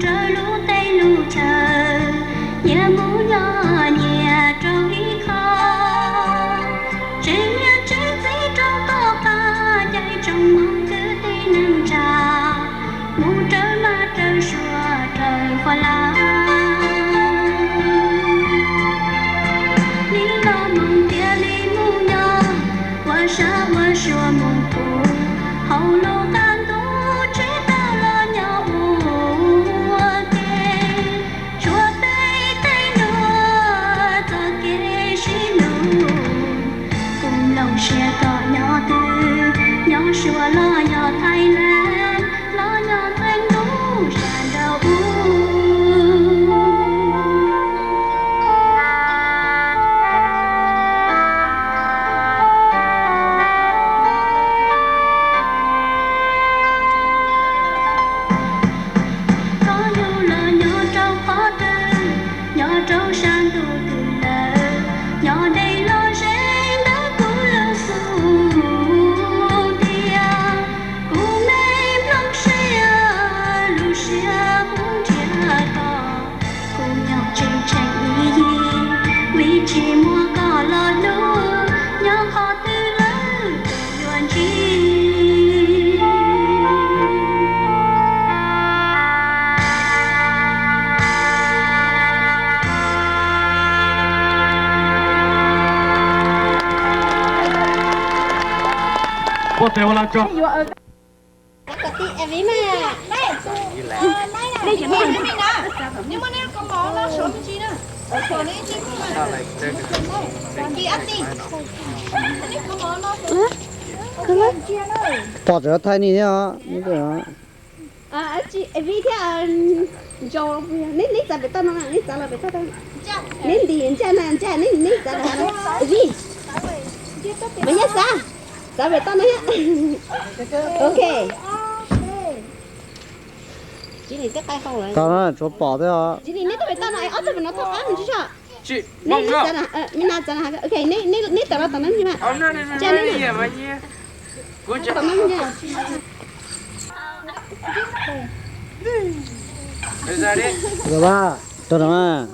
Raws lub teb lub chaw, nyias mus nyob nyias rau ib qho. Tsev niam tsev txiv rau tom qab, caij tsoom Hmoob kwv tij neej tsa, mus raws mab raws suav raws faj laj. Li los mus tiav li mus nyob, ua sab ua sua mus pum, hauv lub qab ntuj tsev tawg los nyob ua ke. Tshuav peb tej nyuag txoj kev sib hlub, kuv mloog siab kom nyob twg, nyob Suav los nyob Thaib Leej, los nyob Thaib Ntuj sab nraud ub. Txhob yug los nyob rau qhov twg, nyob rau sab ntuj twg lawm, nyob deb los ze ntawm kuv lub xub ntiag. Kuv me nplooj siab, lub siab kuv nrhiav tau, kuv nyob tseem tsheej ib yig, vim tsis muaj koj los hlub, nyob qhov twg lawm kuv yuav ntsib. Pom tseem thaij nej thiab os. Vib thiab Ntso, neb txav pem toj no, neb txav los pem toj, neb nti ntsaj na, ntsaj, neb txav los, Vib, Mas Yaj Xav, txav pem toj no thiab. Ok. Tsis nim tej qai hau lawm. Tau na, tshuav pom thiab os. Tsis nim neb tuaj pem toj no es ob tug pem no thauj qab mus tsis tso. Neb, neb txav na, me na txav na, ok, neb, neb tawm los tom no mas. Tsa neb na. Tom no mas. Rau no mas.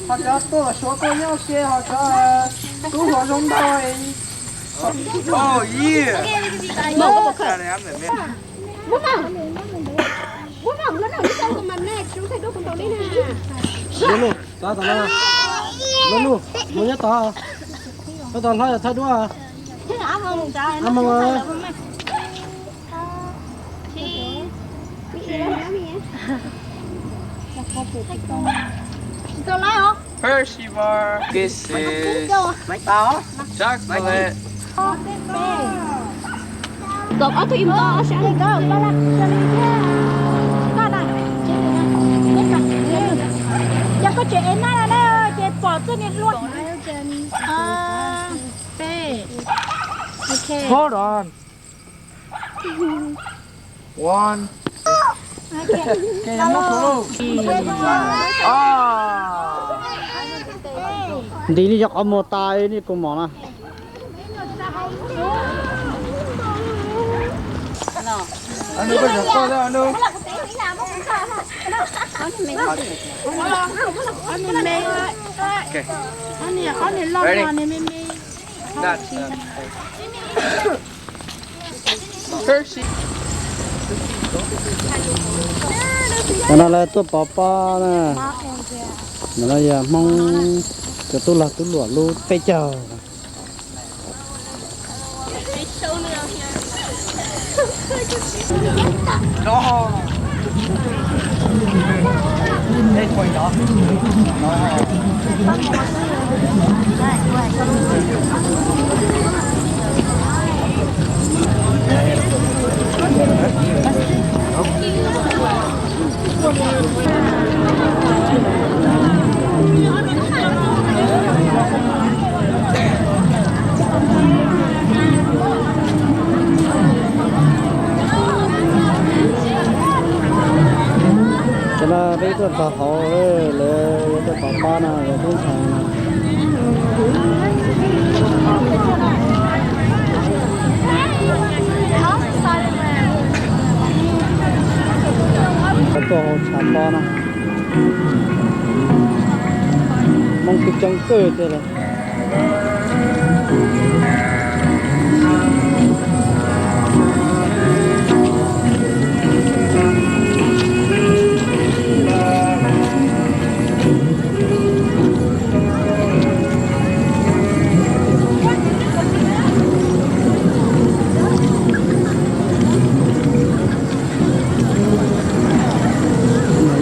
Ho cov tuaj Suav tuaj nyob ua ke ho cov tub hluas zoo ntau. Lub lub, txav tom no. Lub lub, mus nyob tod. Nyob tod hlob yog thaij duab. Ab moos. Hershey bar. Kisses. Chocolate. Tom ob tug ib tog ob sab li. Yog koj tseem ev naj no na ces pom txoj niag hlua. Peb. Ok. Hold on. One. Nti nej cov qhov muag tas nej kua mom na. Cov no lawv tuaj pov pob na. Cov no yog Hmoob cov tub lag tub luam lub peb caug. Cov no peb tuaj txog hauv lawm, lawv tuaj Pov pob no, yog tub ntxhais no. Tuaj hauv tshav pob no, Hmoob kuj coob kawg thiab li.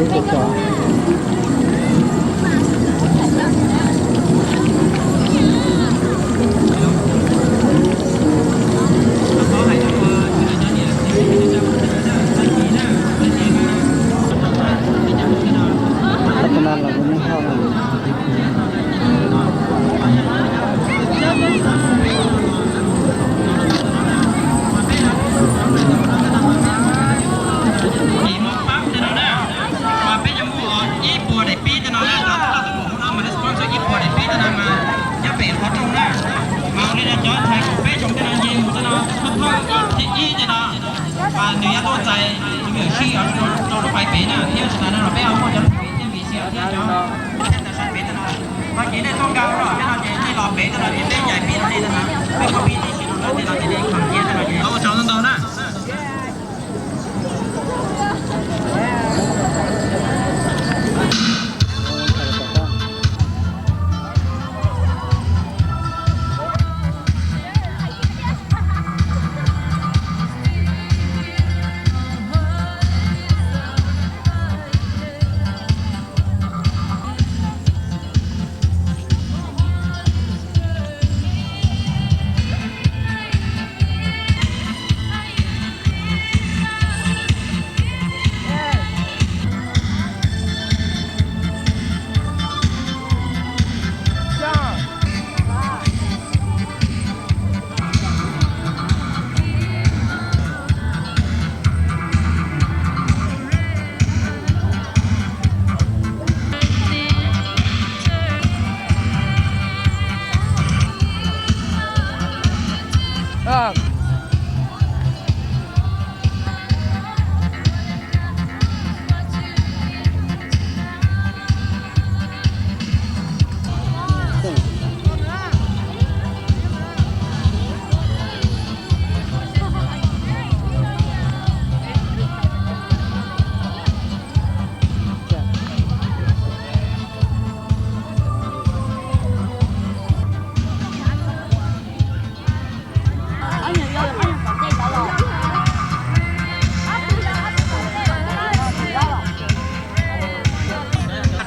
Peb cov muaj ib puas daim pib tej no na, cov tuaj tus mus hauv no mas sponsor ib puas daim pib tej no mas nyob pem qhov rooj na. Mas ua li no cov ntxhais kaum peb xyoo tej no nce mus tej no, thawj thawj ib thiab ib tej no, mas nws yuav tuaj txais tus yuam sij rau lub pais pem na, thiab tsis tas no los peb ho muaj cov lub pem thiab vim xyov thiab cov thiab ntawm sab pem tej no. Mas ces nej tuaj nkag no peb no ces nej los pem tej no ces peb ncaim pib rau nej tej no, peb muaj pib tib si rau nej tej no ces nej khom cia tej no ces ua tsaug ntau ntau na.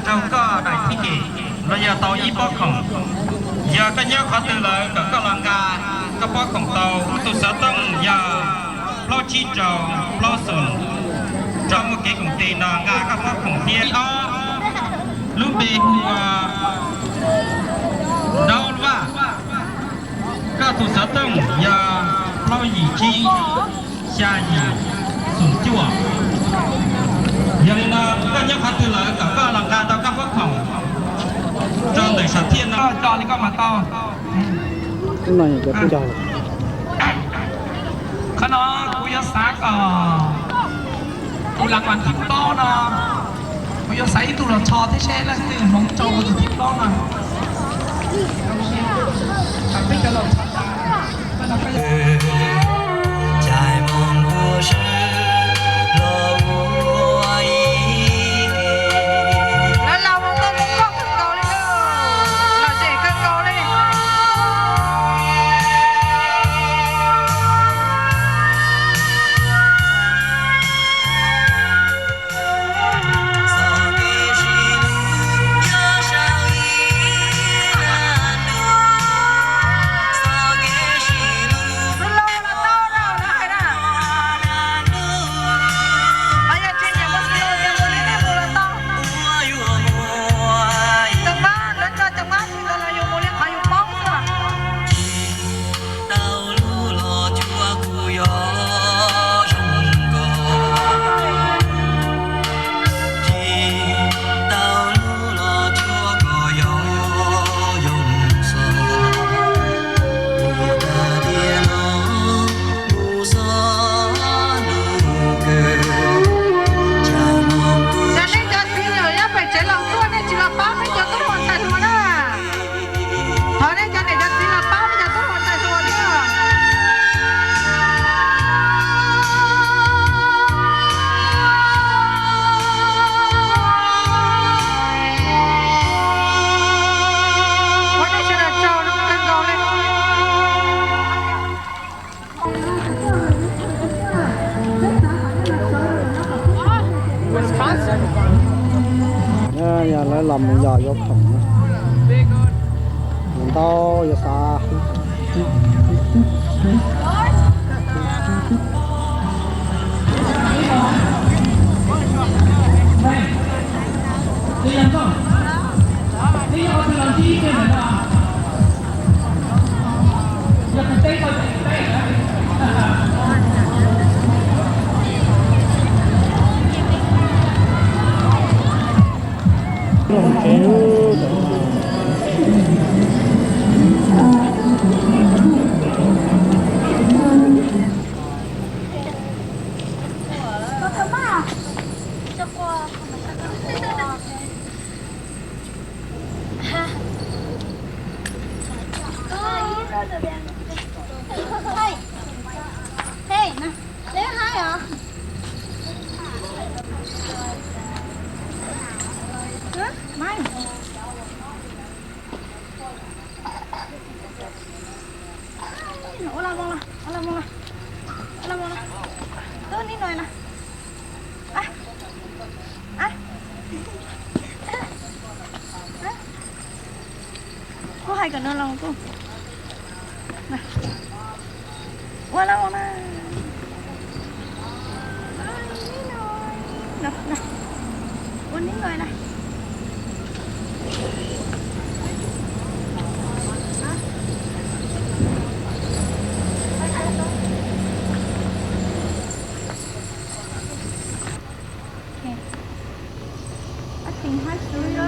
Raug koj daim txij kem los yog tau ib pob khoom. Yog koj nyob qhov twg lawm kom koj los nqa koj pob khoom tau. Tus xov tooj yog plaub tsib rau plaub xoom, rau muaj kev koom tes no nqa koj pob khoom thiab. Ob, lub npe hu ua Daub Vaj. Koj tus xov tooj yog plaub yim tsib xya yim xoom cuaj. Yog li no koj nyob qhov twg lawm kom koj los nqa tau koj pob khoom rau ntawm sam thiaj no. Koj coj li koj mas tau. Qhov no kuv yuav xav kom tus las vas thib plaub no, kuv yuav xav ib tug los rho thiab seb leej twg hloov rau tus thib plaub no. Lawv laug mus tuaj mus koj kawg nkaus li, lom zem kawg nkaus li. Yog lawv los mus yos yuav khoom na. Mus ntau yuav xav. Hey, hey, no. Say hi, ah. Huh? Mine. Ua la mus los, ua la mus los, ua la mus los. Tub nib no na. Kuv hais kom nws los kuv. Ua la mus na. Ua nib no na. Tab sis haib xwb na.